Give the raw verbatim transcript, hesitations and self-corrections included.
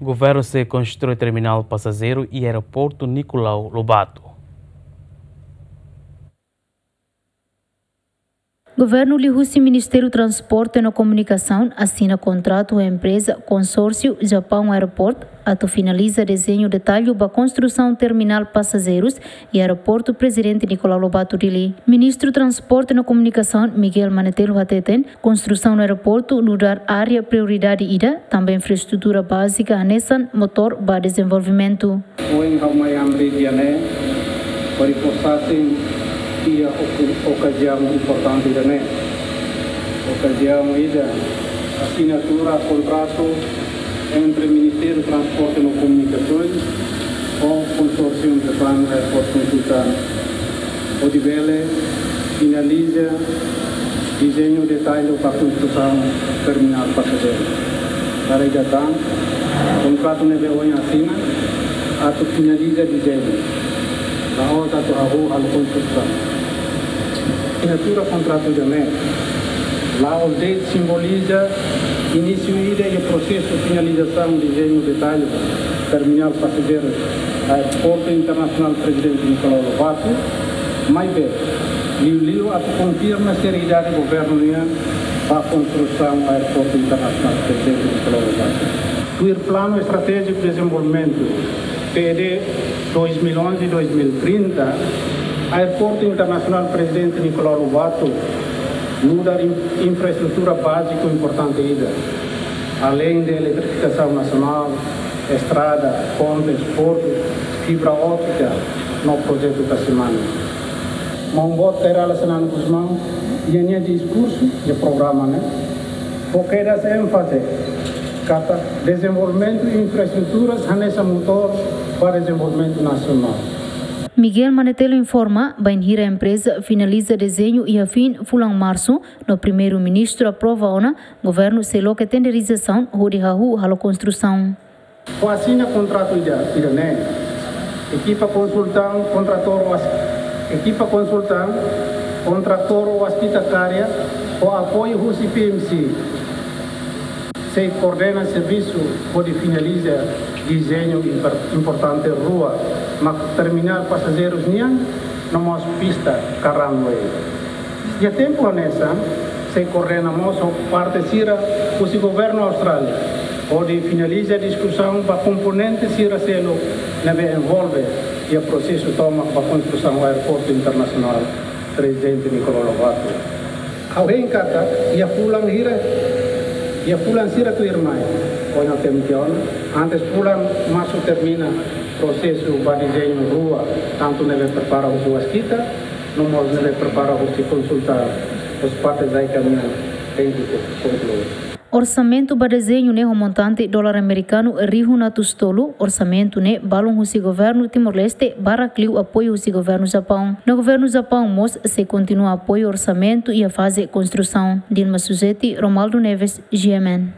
Governu sei konstrui terminál pasajeiru iha aeroportu Nicolau Lobato. Governu liuhusi Ministériu Transporte no Komunikasaun asina kontratu ho empreza konsórsiu Japaun Airport atu finaliza dezeñu detallu ba konstrusaun terminál pasajeirus iha aeroportu Prezidente Nicolau Lobato Dili. Ministru Transporte no Komunikasaun Miguel Manetelu hateten, konstrusaun aeroportu nu'udar área prioridade ida, tanba infraestrutura bázika hanesan motór ba dezenvolvimentu. Ohin ha'u mai hamriik iha ne'e, para reforsa iha oku-, okaziaun importante ida-ne'e. Okaziaun ida, asinatura kontratu entre Ministériu Transporte no Komunikasaun ho konsórsiu Japaun Airport Consultant, hodi bele finaliza dezeñu detallu ba konstrusaun terminál pasajeiru. Para ida tan, kontratu ne'ebé ohin asina, atu finaliza dezeñu. La'ós atu hahú halo konstrusaun. Asinatura kontratu ida-ne'e, la'ós de'it simboliza inísiu ida iha prosesu finalizasaun dezeñu detallu terminál pasajeiru Aeroportu Internasionál Prezidente Nicolau Lobato, maibé liuliu atu konfirma seriedade governu nian ba konstrusaun Aeroportu Internasionál Prezidente Nicolau Lobato. Tuir Planu Estratéjiku Dezenvolvimentu, P E D dois mil e onze, dois mil e trinta, Aeroportu Internasionál Prezidente Nicolau Lobato nu'udar in-, infraestrutura báziku importante ida, aleinde eletrifikasaun nasionál, estrada, pontes, portus, fibra óptika no projetu Casimano. Maun Boot Kay Rala Xanana Gusmão, iha nia diskursu iha programa ne'e, fó kedas énfaze katak dezenvolvimentu infraestruturas hanesan motór ba dezenvolvimentu nasionál. Miguel Manetelu informa, bainhira empreza finaliza dezeñu iha fin fulan Marsu, no Primeiru-Ministru aprova ona, governu sei loke tenderizasaun hodi hahú halo konstrusaun. Ho asina kontratu ida, ida-ne'e, ekipa konsultan kontratór Waskita, ekipa konsultan kontratór Waskita Karya ho apoiu husi P M C sei koordena servisu hodi finaliza dezeñu impor-, importante rua, mak terminál pasajeirus nian, no mós pista ka runway. Iha tempu hanesan, sei koordena mós ho parte sira husi governu Austrália, hodi finaliza diskusaun ba komponente sira seluk ne'ebé envolve iha prosesu tomak ba konstrusaun Aeroportu Internasionál Prezidente Nicolau Lobato. Ha'u hein katak, iha fulan hira, iha fulan sira tuirmai, ohin ha'u temi tiha ona, antes fulan Marsu termina prosesu ba dezeñu rua, tantu ne'ebé prepara husi Waskita, no mós ne'ebé prepara husi konsulta husi parte JICA nian, tenke konklui. Orsamentu ba dezeñu ne'e ho montante dolar amerikanu rihun atus tolu, orsamentu ne'e balun husi governu Timor-Leste barak liu apoiu husi governu Japaun. No governu Japaun mós sei kontinua apoiu orsamentu iha faze konstrusaun. Dilma Suzeti, Romaldo Neves, G M N.